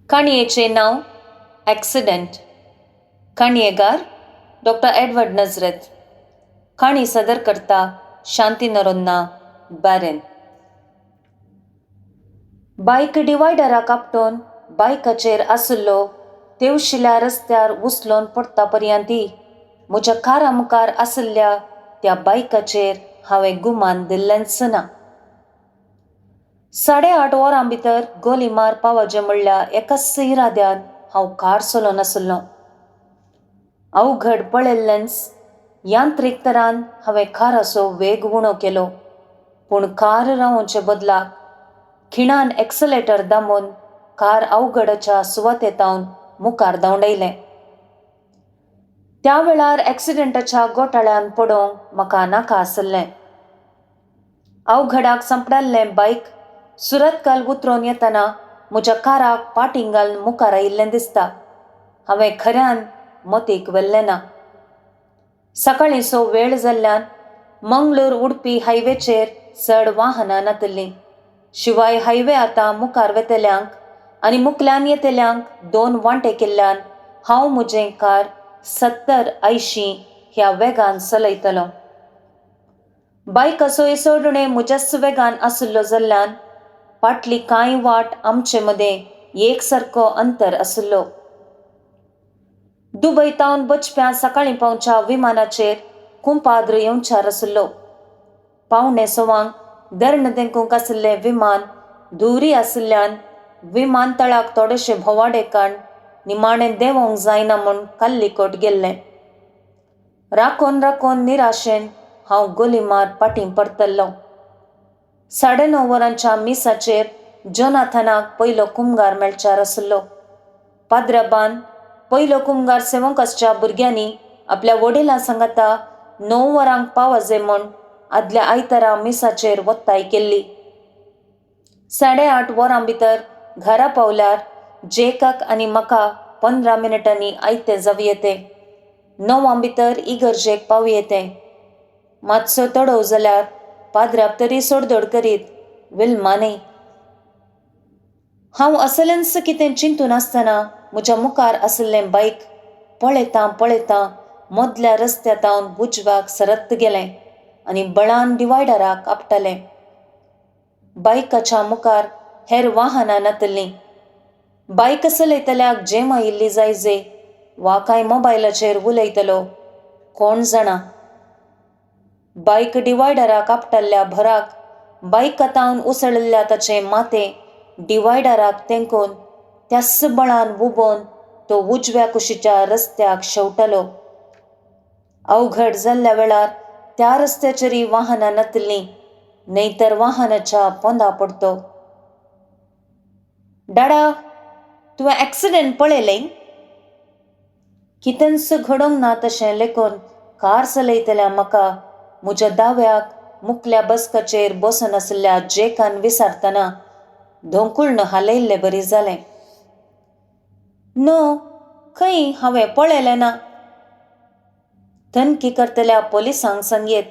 काणयेचें नांव accident. काणयेगार doctor Edward नजरेत. काणी सदर करता शांती नरोन्ना बॅरेन. बायक डिवायडराक आपटून बायकाचेर आशिल्लो तेवशिल्या रस्त्यार उसलोन पडटा पर्यंत म्हज्या कारा मुखार आशिल्ल्या त्या बायकाचेर हांवें गुमान दिल्लेंच ना. 8:30 वरां भितर गोलीमार पावाजे म्हणल्यार एकाच इराद्यान हांव कार चलोवन आशिल्लो. अवघड पळयल्लेंच यांत्रीक तरान हांवें काराचो वेग उणो केलो, पूण कार रावोवचे बदलाक खिणान एक्सलेटर दामून कार अवघडाच्या सुवातेतावन मुखार धांवडायलें. त्या वेळार एक्सिडेंटाच्या घोटाळ्यान पडोवंक म्हाका नाका आशिल्लें. अवघडाक सांपडिल्लें बायक सुरतकाल उतरून येतना म्हज्या काराक पाटींग घालून मुखार आयिल्लें दिसता. हांवें खऱ्यान मतीक व्हेल्लें ना. सकाळींचो वेळ जाल्ल्यान मंगळूर उडपी हायवेचेर चड वाहनां नातिल्लीं. शिवाय हायवे आतां मुखार वेतल्यांक आनी मुखल्यान येतल्यांक दोन वांटे केल्ल्यान हांव म्हजें कार 70-80 ह्या वेगान चलयतलो. बायकाचो इसोडणे म्हज्याच वेगान आशिल्लो जाल्ल्यान फाटली कांय वाट आमचे मदें एक सारको अंतर आशिल्लो. दुबय तावन बचप्यां सकाळीं पावच्या विमानाचेर कुंपाद्र येवच्यार आशिल्लो. 5:45 धर्ण तेंकूंक आशिल्लें विमान धुवरी आशिल्ल्यान विमानतळाक थोडेशे भोवाडे काण निमाणें देंवोंक जायना म्हूण कल्लिकोट गेल्लें. राखोन राखोन निराशेन हांव गोलीमार पाटीं परतल्लो. 9:30 वरांच्या मिसाचेर जोनाथनाक पयलो कुमगार मेळच्यार आशिल्लो. पाद्रबान पयलो कुमगार सेवंक आसच्या भुरग्यांनी आपल्या वडिलां सांगाता 9 वरांक पावाजे म्हूण आदल्या आयतारा मिसाचेर वत्ताय केल्ली. 8:30 वरां भितर घरा पावल्यार जेकाक आनी म्हाका 15 मिनटांनी आयतें जावं येतें. 9 भितर इगर्जेक पावं येतें. मातसो तडव जाल्यार पाद्राप तरी सोडदोड करीत विल्मानय. हांव असलेंच कितें चिंतून आसतना म्हज्या मुखार आशिल्लें बायक पळयतां पळयतां मदल्या रस्त्या तावन उजव्याक सरत गेलें आनी बळान डिवायडराक आपटलें. बायकाच्या मुखार हेर वाहनां नातिल्लीं. बायक चलयतल्याक जेम आयिल्ली जायजे वा कांय मोबायलाचेर उलयतलो कोण जाणा. बायक डिवायडराक आपटल्ल्या भराक बायकातावन उसळिल्ल्या ताचें माथें डिवायडराक तेंकून त्याच बळान उबोवन तो उजव्या कुशीच्या रस्त्याक शेवटलो. अवघड जाल्ल्या वेळार त्या रस्त्याचेरय वाहनां नातिल्लीं, न्हय तर वाहनाच्या पोंदा पडतो. डाडा, तुवें एक्सिडेंट पळयलें? कितेंच घडोवंक ना तशें लेखून कार चलयतल्या म्हाका म्हज्या दाव्याक मुखल्या बसकाचेर बसून आशिल्ल्या जेकान विसारतना धोंकुळ्ण हालयल्ले बरी जालें. नो, खंय हांवें पळयलें ना. तनखी करतल्या पोलिसांक सांगयेत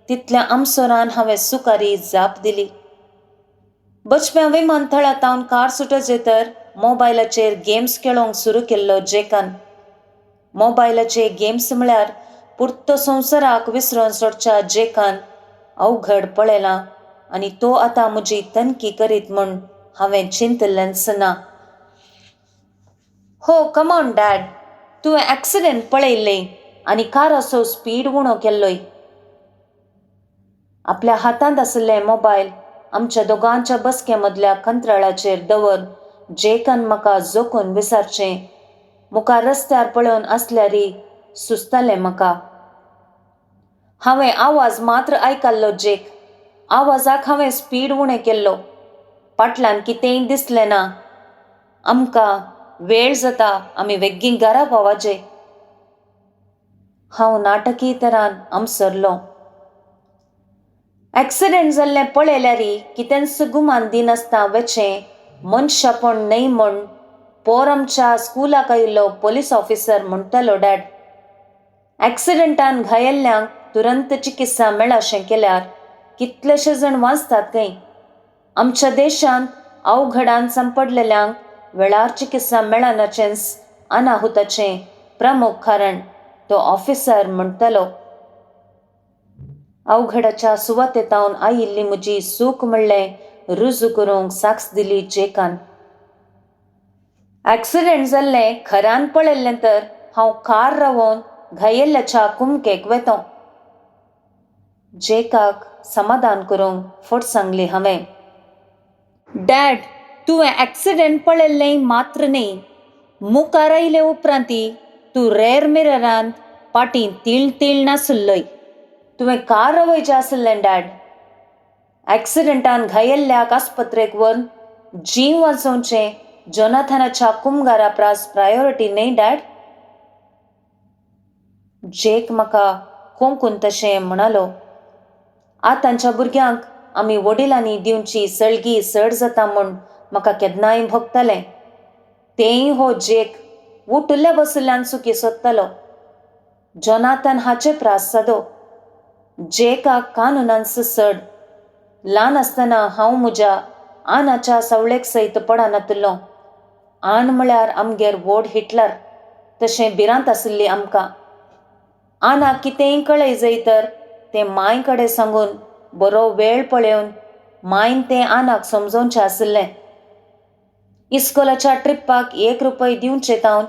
तितल्या आमसोरान हांवें सुकारी जाप दिली. बचप्या विमानतळा तावन कार सुटचे तर मोबायलाचेर गेम्स खेळोंक सुरू केल्लो जेकान. मोबायलाचे गेम्स म्हळ्यार पुर्तो संवसाराक विसरून सोडच्या जेकान अवघड पळयलां आनी तो आतां म्हजी तनखी करीत म्हूण हांवें चिंतिल्लेंच ना. हो कमॉन डॅड, तुवें एक्सिडेंट पळयल्लें आनी काराचो स्पीड उणो केल्लोय. आपल्या हातांत आशिल्लें मोबायल आमच्या दोगांच्या बसके मदल्या कंत्राळाचेर दवर जेकान म्हाका जोखून विसारचें मुखार रस्त्यार पळोवन आसल्यारय सुचतालें म्हाका. हांवें आवाज मात्र आयकल्लो जेक. आवाजाक हांवें स्पीड उणें केल्लो. फाटल्यान कितेंय दिसलें ना. आमकां वेळ जाता, आमी वेगीं घरा पावाचे. हांव नाटकी तरान आमसरलो. एक्सिडेंट जाल्लें पळयल्यार कितेंच गुमान दिनासतना वेचें मनशापण न्हय म्हूण पोर आमच्या स्कुलाक आयिल्लो पोलीस ऑफिसर म्हणटालो डॅड. एक्सिडेंटान घायल्ल्यांक तुरंत चिकित्सा मेळाशें केल्यार कितलेशे जाण वाचतात खंय. आमच्या देशांत अवघडान सांपडलेल्यांक वेळार चिकित्सा मेळनाचेंच अनाहुताचें प्रमुख कारण तो ऑफिसर म्हणटालो. अवघडाच्या सुवातेतावन आयिल्ली म्हजी चूक म्हणलें रुजू करूंक साक्ष दिली जेकान. ॲक्सिडेंट जाल्लें खऱ्यान पळयल्लें तर हांव कार रावोवन घायेल्ल्याच्या कुमकेक वेतो. जेकाक समाधान करूंक फट सांगली हांवें. डॅड, तुवें ॲक्सिडेंट पळयल्लें मात्र न्ही, मुखार आयले उपरांती तूं रेर मिररांत पाटीं तिळ तिळ नासुल्लय. तुवें कार रावयचें आसलें डॅड. ॲक्सिडेंटान घायेल्ल्याक आस्पत्रेक व्हरून जीव वाचोवचें जोनाथनाच्या कुमगारा प्रास प्रायोरिटी न्ही डॅड. जेक म्हाका कोंकून तशें म्हणालो. आतांच्या भुरग्यांक आमी वडिलांनी दिवची सळगी चड जाता म्हूण म्हाका केन्नाय भोगतालें. तेंय हो जेक उठुल्ल्या बशिल्ल्यान चुकी सोदतालो. जोनाथन हाचे प्रास सादो. जेकाक कानुनांच चड. ल्हान आसतना हांव म्हज्या आनाच्या सवळेक सयत पडनातलो. आन म्हळ्यार आमगेर व्हड हिटलर तशें भिरांत आशिल्ली आमकां. आनाक कितेंय कळय जाय तर तें मांय कडेन सांगून बरो वेळ पळोवन मांयन तें आनाक समजोवचें आशिल्लें. इस्कोलाच्या ट्रिपाक 1 रुपय दिवचे तावन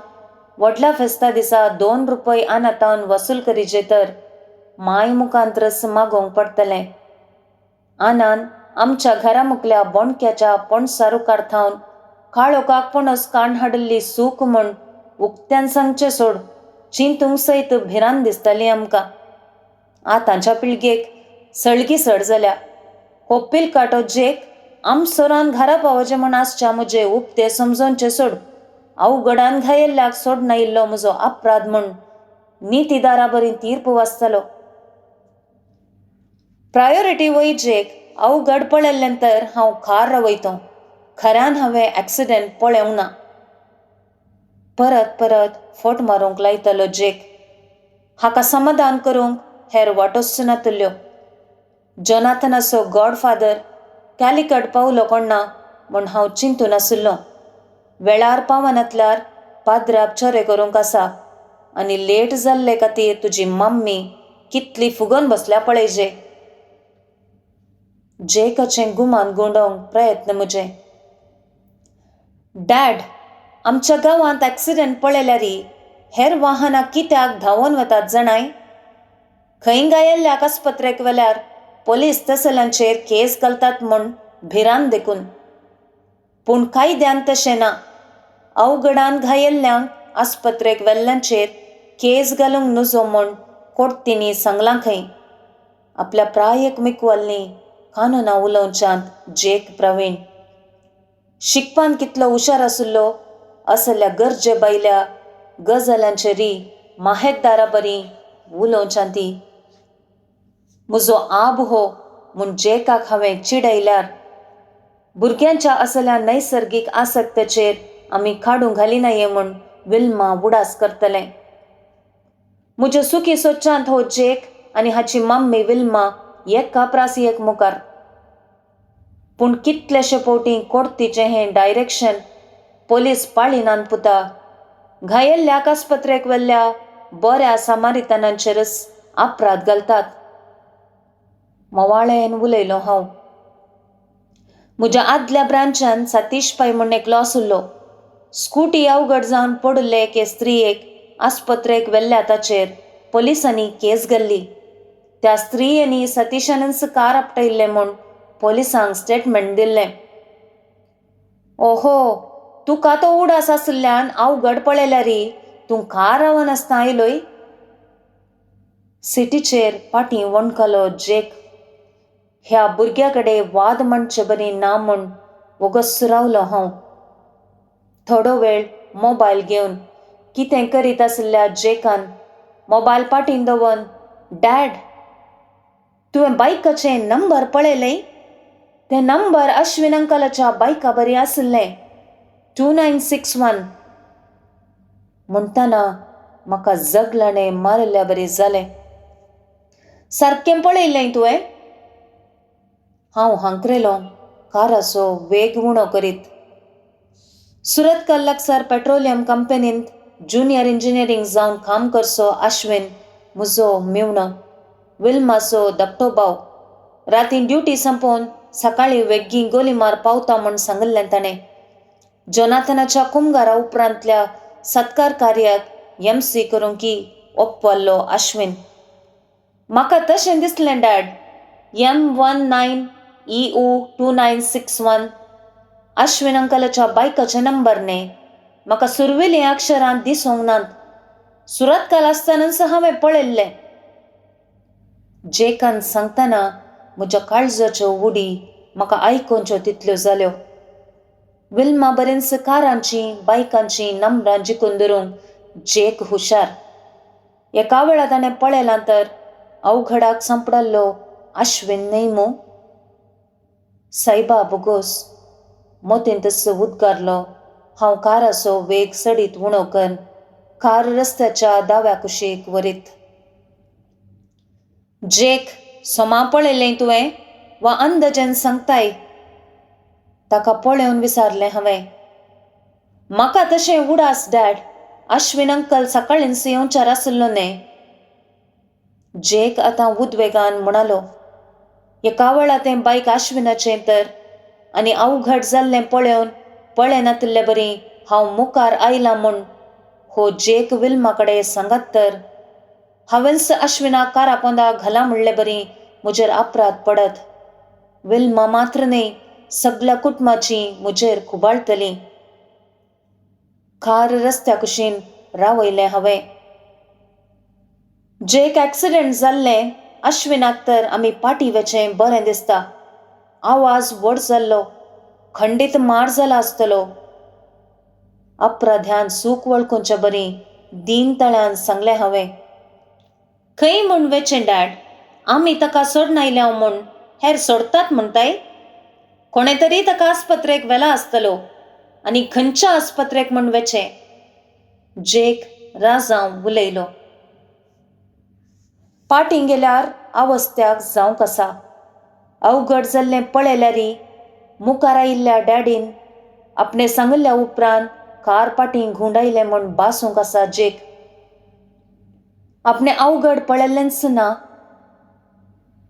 व्हडल्या फेस्ता दिसा 2 रुपय आना तावन वसूल करीचे तर मांय मुखांतरस मागोवंक पडटलें. आनान आमच्या घरा मुखल्या बोणक्याच्या पणसा रुखार थावन काळोखाक पणस काण हाडिल्ली सूक म्हूण उक्त्यान सांगचें सोड चिंतूंक सयत भिरांत दिसताली आमकां. आतांच्या पिळगेक सळगी सड जाल्या. हो पिलकाटो जेक आमसोरान घरा पावोचें म्हूण आसच्या म्हजे उपते समजोवचें सोड अवघडान घायेल्ल्याक सोडनायिल्लो म्हजो अपराध म्हूण नितीदारा बरी तीर्प वाचतालो. प्रायोरिटी वय जेक अवघड पळयल्लें तर हांव कार रावयतो. खऱ्यान हांवें ॲक्सिडेंट पळोवंक ना. परत परत फट मारूंक लायतालो जेक. हाका समाधान करूंक हेर वाटोच नातल्यो. जोनाथनाचो गॉडफादर कॅलिकट पावलो कोण ना म्हूण हांव चिंतून आशिल्लों. वेळार पावनातल्यार पाद्राक चरे करूंक आसा आनी लेट जाल्ले खातीर तुजी मम्मी कितली फुगोवन बसल्या पळय जे. जेकाचें गुमान गुंडोवंक प्रयत्न म्हजे. डॅड, आमच्या गांवांत ॲक्सिडेंट पळयल्यार हेर वाहनां कित्याक धांवोन वतात जाणाय? खंय गायेल्ल्याक आस्पत्रेक व्हेल्यार पोलीस तसल्यांचेर केस घालतात म्हूण भिरांत देखून. पूण कायद्यान तशें ना. अवघडान घायेल्ल्यांक आस्पत्रेक व्हेल्ल्यांचेर केस घालूंक नुजो म्हूण कोर्तींनी सांगलां खंय. आपल्या प्रायक मिकवाल्नी कानुनां उलोवच्यांत जेक प्रवीण. शिकपान कितलो हुशार आशिल्लो असल्या गरजे बायल्या गजालांचेरी माहेतदारा बरी उलोवच्यान ती. म्हजो आब हो म्हूण जेकाक हांवें चिडयल्यार भुरग्यांच्या असल्या नैसर्गीक आसक्तेचेर आमी काडूंक घालिनाये म्हूण विल्मा उडास करतलें. म्हज्या सुखी सोच्चांत हो जेक आनी हाची मम्मी विल्मा एका प्रास एक मुखार. पूण कितलेशे फावटी कोर्तीचें हें डायरेक्शन पोलीस पाळिनात पुता. घायेल्ल्याक आस्पत्रेक व्हेल्ल्या बऱ्या सामारितानांचेरच अपराध घालतात. मोवाळेन उलयलो हांव. म्हज्या आदल्या ब्रांचान सतीश पाय म्हूण एकलो आशिल्लो. स्कुटी अवघड जावन पडिल्ले एके स्त्रियेक आस्पत्रेक व्हेल्ल्या ताचेर पोलिसांनी केस घाल्ली. त्या स्त्रियेनी सतीशानच कार आपटयल्लें म्हूण पोलिसांक स्टेटमेंट दिल्लें. ओहो, तुका तो उडास आशिल्ल्यान अवघड पळयल्यारी तूं कार रावनासतना आयलोय? सिटीचेर पाटी वणकलो जेक. ह्या भुरग्या कडेन वाद म्हणचे बरी ना म्हूण वोगस रावलो हांव. थोडो वेळ मोबायल घेवन कितें करीत आशिल्ल्या जेकान मोबायल पाटीन दवरून डॅड, तुवें बायकाचें नंबर पळयलें? तें नंबर अश्विन अंकलाच्या बायका बरी आशिल्लें, 2961. म्हणटना म्हाका जगलाणें मारिल्ल्या बरी जालें. सारकें पळयलें तुवें? हांव हांकरेलो काराचो वेग उणो करीत. सुरतकल लागसार पेट्रोलियम कंपनींत ज्युनियर इंजिनियरींग जावन काम करचो आश्विन म्हजो मेवणो, विल्माचो धाकटो भाव. रातीं ड्युटी संपोवन सकाळीं वेगीं गोलीमार पावता म्हूण सांगिल्लें ताणें. जोनाथनाच्या कुमगारा उपरांतल्या सत्कार कार्याक एम सी करूंक ओपवाल्लो आश्विन. म्हाका तशें दिसलें डॅड, M 19 EU 2961 Ashwin अंकलाच्या बायकाचे नंबर न्ही. म्हाका सुरवेलीं अक्षरां दिसूंक नात. सुरतकाल आसतनाच हांवें पळयल्लें. जेकान सांगतना म्हज्या काळजाच्यो उडी म्हाका आयकुच्यो तितल्यो जाल्यो. विल्मा बरेंच कारांची बायकांची नंबरां जिखून धरूंक जेक हुशार. एका वेळा ताणें पळयलां तर अवघडाक सांपडल्लो आश्विन न्हय मू? सायबा बोगोस, मोतींतच उद्गारलो हांव काराचो वेग चडीत उणो करून कार रस्त्याच्या दाव्या कुशीक व्हरीत. जेक, सोमा पळयलें तुवें वा अंदाजेन सांगताय? ताका पळोवन विचारलें हांवें. म्हाका तशें उडास डॅड, आश्विन अंकल सकाळींच येवच्यार आशिल्लो न्ही. जेक आतां उद्वेगान म्हणालो. एका वेळा तें बायक आश्विनाचें तर आनी अवघड जाल्लें पळोवन पळयनातिल्ले बरी हांव मुखार आयलां म्हूण हो जेक विल्मा कडेन सांगात तर हांवेंच आश्विनाक कारा पोंदा घाला म्हणले बरी म्हजेर अपराध पडत. विल्मा मात्र न्हय, सगल्या कुटुंबाची म्हजेर खुबाळटली. कार रस्त्या कुशीन रावयलें हांवें. जेक एक्सिडेंट जाल्लें आश्विनाक तर आमी पाटी वेचें बरें दिसता. आवाज व्हड जाल्लो, खंडीत मार जाला आसतलो. अपराध्यान सूख वळखुचे बरी दीन तळ्यान सांगलें हांवें. खंय म्हूण वेचें डॅड, आमी ताका सोडनायल्या म्हूण हेर सोडतात म्हणटाय? कोणें तरी ताका आस्पत्रेक व्हेला आसतलो आनी खंयच्या आस्पत्रेक म्हूण वेचें? जेक राजांव उलयलो. पाटीं गेल्यार अवस्थ्याक जावंक आसा. अवघड जाल्लें पळयल्यारी मुखार आयिल्ल्या डॅडीन आपणें सांगिल्ल्या उपरांत कार पाटीं घुंवडायलें म्हूण बासूंक आसा जेक. आपणें अवघड पळयल्लेंच ना.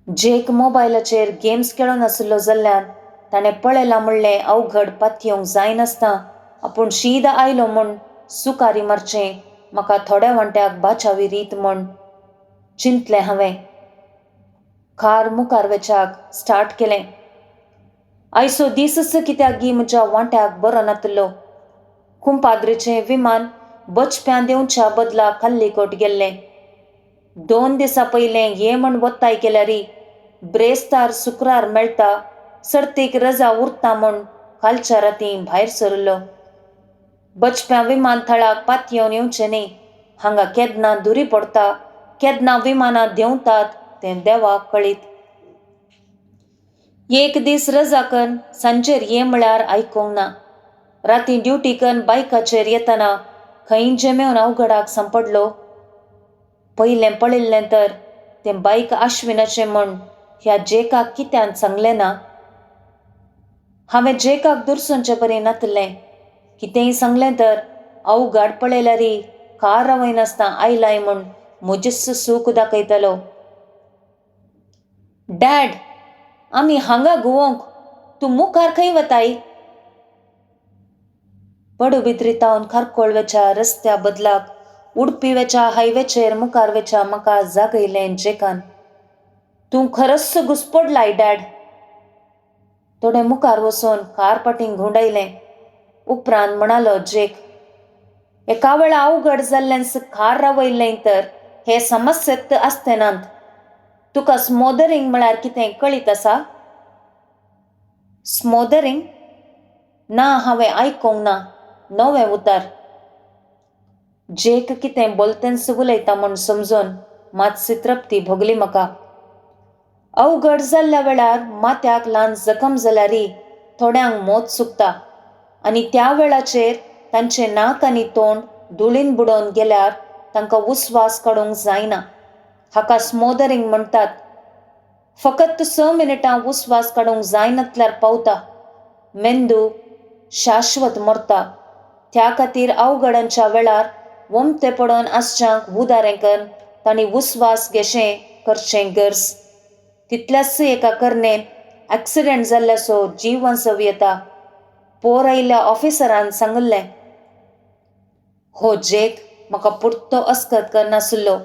जेक मोबायलाचेर गेम्स खेळून आशिल्लो जाल्ल्यान ताणें पळयलां म्हणलें अवघड पातयेवंक जायनासतना आपूण शीदा आयलो म्हूण सुकारी मारचें म्हाका थोड्या वांट्याक बाचावी रीत म्हूण चिंतलें हांवें. कार मुखार वेच्याक स्टार्ट केलें. आयचो दीसच कित्याक गी म्हज्या वांट्याक बरो नातिल्लो. कुंपाद्रीचें विमान बचप्यां देंवच्या बदला कल्लीकोट गेल्लें. 2 दिसां पयलें ये म्हूण वत्ताय केल्यारी ब्रेस्तार शुक्रार मेळटा सर्तीक रजा उरता म्हूण कालच्या राती भायर सरिल्लो. बचप्यां विमानतळाक पातयेवन येवचें न्ही, हांगा केन्ना दुरी पडटा केन्ना विमानां देंवतात तें देवाक कळीत. एक दीस रजा करून सांजेर ये म्हळ्यार आयकूंक ना. राती ड्युटी करून बायकाचेर येतना खंय जेमेवन अवघडाक सांपडलो. पयलें पळयल्लें तर तें बायक आश्विनाचें म्हूण ह्या जेकाक कित्यान सांगलें ना. हांवें जेकाक दुरसुंचे बरें नातलें. कितेंय सांगलें तर अवघड पळयल्यारी कार रावयनासतना आयलाय म्हूण म्हजीच सूख दाखयतलो. डॅड, आमी हांगा घुंवोंक, तूं मुखार खंय वताय? पडुबिद्री तावन खारकोळ वेच्या रस्त्या बदलाक उडपी वेच्या हायवेचेर मुखार वेच्या म्हाका जागयलें जेकान. तूं खरस घुसपडलाय डॅड. थोडें मुखार वचून कार पाटीं घुंवडायलें. उपरांत म्हणालो जेक, एका वेळा अवघड जाल्ल्यान कार रावयल्लें तर हे समस्येत आसते नात. तुका स्मोदरींग म्हळ्यार कितें कळीत आसा? स्मोदरींग? ना, हांवें आयकूंक ना. नवें उतर. जेक कितें बोलतेंच उलयता म्हूण समजून मातशी तृप्ती भोगली म्हाका. अवघड जाल्ल्या वेळार माथ्याक ल्हान जखम जाल्यारी थोड्यांक मोत सुकता आनी त्या वेळाचेर तांचें नाक आनी तोंड धुळीन बुडोवन गेल्यार तांकां उस्वास काडूंक जायना. हाका स्मोदरींग म्हणटात. फकत 6 मिनटां उस्वास काडूंक जायनातल्यार पावता. मेंदू शाश्वत मरता त्या खातीर अवघडांच्या वेळार वमते पडून आसच्यांक उदारें करून तांणी उस्वास घेशें करचें गरज. तितल्याच एका करणेन एक्सिडेंट जाल्ल्याचो जीव वांचोवं येता, पोर आयिल्ल्या ऑफिसरान सांगिल्लें. हो जेक म्हाका पुरतो अस्कत करनासलो.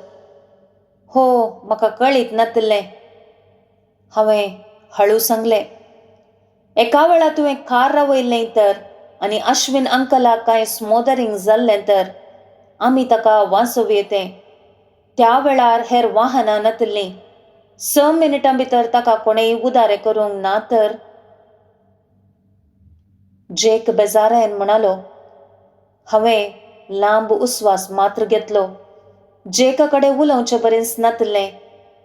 हो म्हाका कळीत नातिल्लें, हांवें हळू सांगलें. एका वेळा तुवें कार रावयल्लें तर आनी अश्विन अंकलाक कांय स्मोदरींग जाल्लें तर आमी ताका वांचोवं येतें. त्या वेळार हेर वाहनां नातिल्लीं. 6 मिनटां भितर ताका कोणेय उदारें करूंक ना तर? जेक बेजारायन म्हणालो. हांवें लांब उस्वास मात्र घेतलो. जेका कडेन उलोवचें बरेंच नातिल्लें.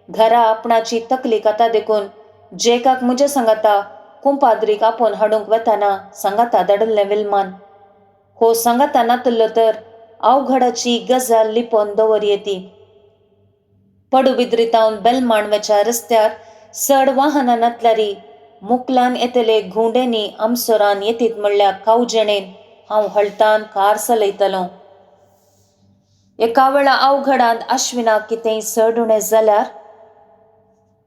घरा आपणाची तकली खाता देखून जेकाक म्हज्या सांगाता कुंपाद्रीक आपोवन हाडूंक वेताना सांगाता धाडिल्लें विल्मान. हो सांगाता नातिल्लो तर अवघडाची गजाल लिपोवन दवर येती. पडुबिद्री तावन बेलमाणव्याच्या रस्त्यार चड वाहनां नातल्यारी मुकलान येतले घुंवडेंनी आमसोरान येतीत म्हणल्या कावजेणेन हांव हळतान कार चलयतलों. एका वेळा अवघडांत अश्विनाक कितेंय चड उणें जाल्यार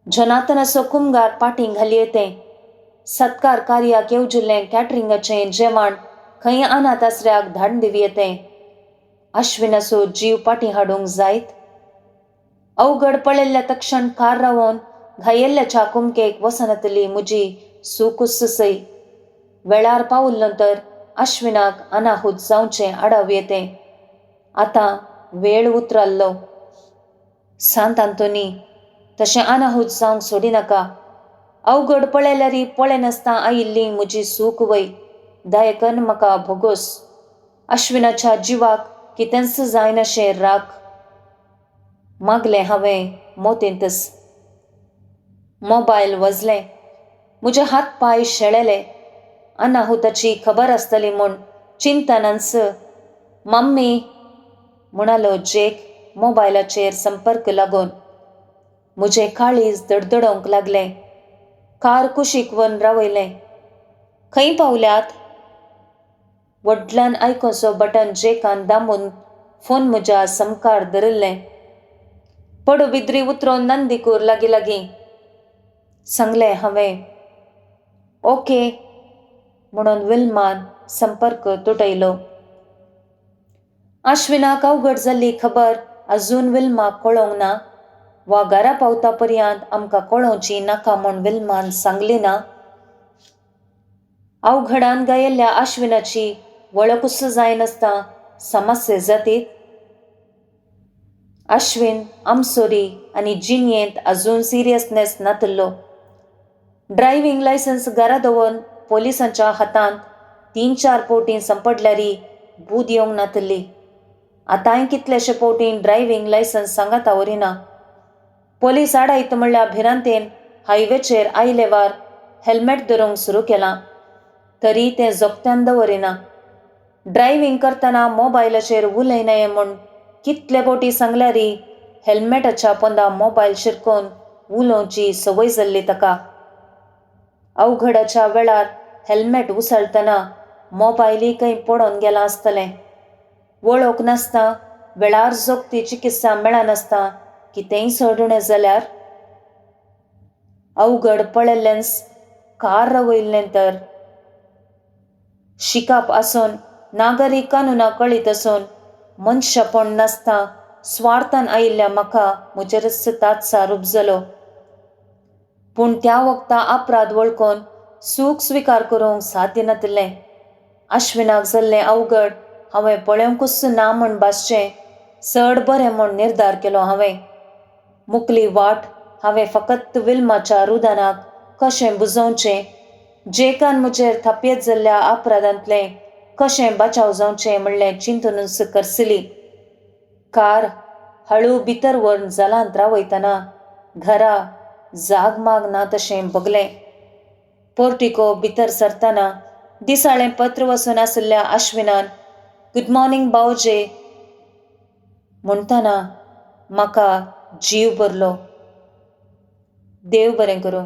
जनाथनाचो कुमगार पाटीं घाली येतें. सत्कार कार्याक येवजिल्लें कॅटरिंगाचें जेवण खंय अनाथ आसऱ्याक धाडून दिवं येतें. अश्विनाचो जीव पाटीं हाडूंक जायत? अवघड पळयल्ल्या तक्षण कार रावोवन घायेल्ल्याच्या कुमकेक वसनातली म्हजी सुकूच सय. वेळार पावल्लो तर अश्विनाक अनाहूत जावचें आडाव येतें. आतां वेळ उतराल्लो. सांत आंतोनी, तशें अनाहूत जावंक सोडिनाका. अवघड पळयल्यारी पळयनासतना आयिल्ली म्हजी सूक वय दायकन म्हाका भोगोस. अश्विनाच्या जिवाक कितेंच जायनाशें राख, मागलें हांवें मोतींतच. मोबायल वजलें. म्हजे हात पांय शेळेले. अनाहुताची खबर आसतली म्हूण चिंतनांच मम्मी म्हणालो जेक मोबायलाचेर संपर्क लागून. म्हजें काळीज दडदडोवंक लागलें. कार कुशीक व्हरून रावयलें. खंय पावल्यात? व्हडल्यान आयकोचो बटन जेकान दामून फोन म्हज्या समकार धरिल्लें. पडुबिद्री उतरोन नंदीकूर लागीं लागीं, सांगलें हांवें. ओके म्हणून विल्मान संपर्क तुटयलो. अश्विनाक अवघड जाल्ली खबर अजून विल्माक कळोवंक ना वा घरा पावता पर्यंत आमकां कळोवची नाका म्हूण विल्मान सांगली ना. अवघडान गायिल्ल्या अश्विनाची वळखूच जायनासतना समस्या जातीत. अश्विन आमसोरी आनी जिणयेंत अजून सिरियसनेस नातिल्लो. ड्रायव्हींग लायसन्स घरा दवरून पोलिसांच्या हातांत 3-4 फावटीं सांपडल्यारी बूद येवंक नातिल्ली. आतांय कितलेशे फावटीं ड्रायव्हींग लायसन्स सांगाता व्हरिना. पोलीस आडायत म्हणल्या भिरांतेन हायवेचेर आयले वार हेल्मेट धरूंक सुरू केलां, तरी तें जोगत्यान दवरिना. ड्रायव्हींग करतना मोबायलाचेर उलयनाये म्हूण कितले फावटी सांगल्यारी हेल्मेटाच्या पोंदा मोबायल शिरकोवन उलोवची संवय जाल्ली ताका. अवघडाच्या वेळार हेल्मेट उसळटना मोबायलय खंय पडोन गेलां आसतलें. वळख नासतना, वेळार जोगती चिकित्सा मेळनासतना कितेंय चड उणें जाल्यार? अवघड पळयल्लेंच कार रावयल्लें तर? शिकप आसून, नागरी कानुना कळीत आसून, मनशापण नासतना स्वार्थान आयिल्ल्या म्हाका म्हजेरच तात्सार उपजलो. पूण त्या वखता अपराध वळखून सूख स्विकार करूंक साध्य नातिल्लें. अश्विनाक जाल्लें अवघड हांवें पळोवंकूच ना म्हूण भासचें चड बरें म्हूण निर्धार केलो हांवें. मुकली वाट हांवें फकत विल्माच्या रुदानाक कशें बुजोवचें, जेकान म्हजेर थापयत जाल्ल्या अपराधांतलें कशें बचाव जावचें म्हणलें चिंतनूच करसली. कार हळू भितर व्हरून जालांत रावयतना घरा जागमाग ना तशें भोगलें. पोर्टिको भितर सरतना दिसाळें पत्र वचून आशिल्ल्या अश्विनान गुड मॉर्निंग भावजे म्हणटना म्हाका जीव भरलो. देव बरें करूं.